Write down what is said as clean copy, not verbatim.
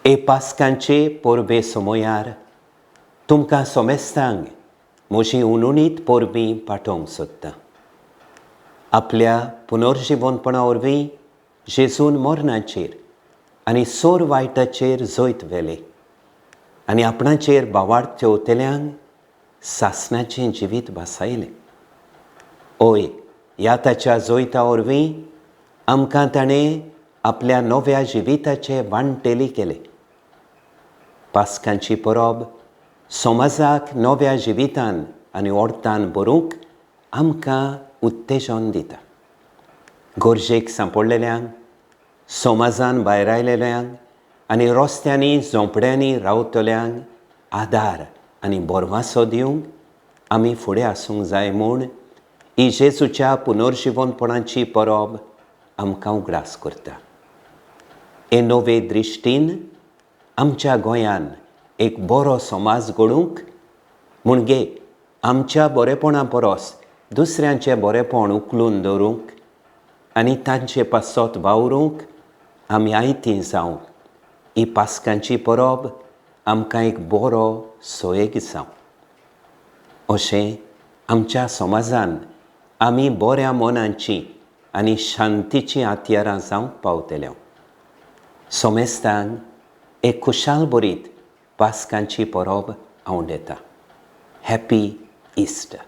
हे पास्कांचे परबे समयार तुमकां सोमेस्तांक म्हजी उनुणीत परबीं पाठोवंक सोदतां. आपल्या पुनर्जिवनपणा वरवीं जेजून मरणाचेर आनी सोर वायटाचेर जैत व्हेलें आनी आपणाचेर भावार्थ ठेवतल्यांक सासणाचें जिवीत भासायलें. ओय, ह्या ताच्या जैता वरवीं आमकां ताणें आपल्या नव्या जिविताचे वांटेली केले. पास्कांची परब समाजाक नव्या जिवितान आनी ओर्तान भरूंक आमकां उत्तेजन दिता. गरजेक सांपडलेल्यांक, समाजान भायर आयलेल्यांक आनी रस्त्यांनी झोंपड्यांनी रावतल्यांक आदार आनी भरवासो दिवंक आमी फुडें आसूंक जाय म्हूण ही जेजूच्या पुनर्जिवनपणाची परब आमकां उगडास करता. हे नवे दृश्टीन आमच्या गोंयान एक बरो समाज घडोवंक, म्हणजे आमच्या बरेपणा परस दुसऱ्यांचें बरेपण उखलून दवरूंक आनी तांचे पासत वावरूंक आमी आयती जावंक ही पास्कांची परब आमकां एक बरो सोयेग जावं. अशें आमच्या समाजान आमी बऱ्या मनाची आनी शांतीचीं हत्यारां जावंक पावतले. सोमेस्तांक एक खुशाल बरीत पास्कांची परब आंवडेता. Happy Easter.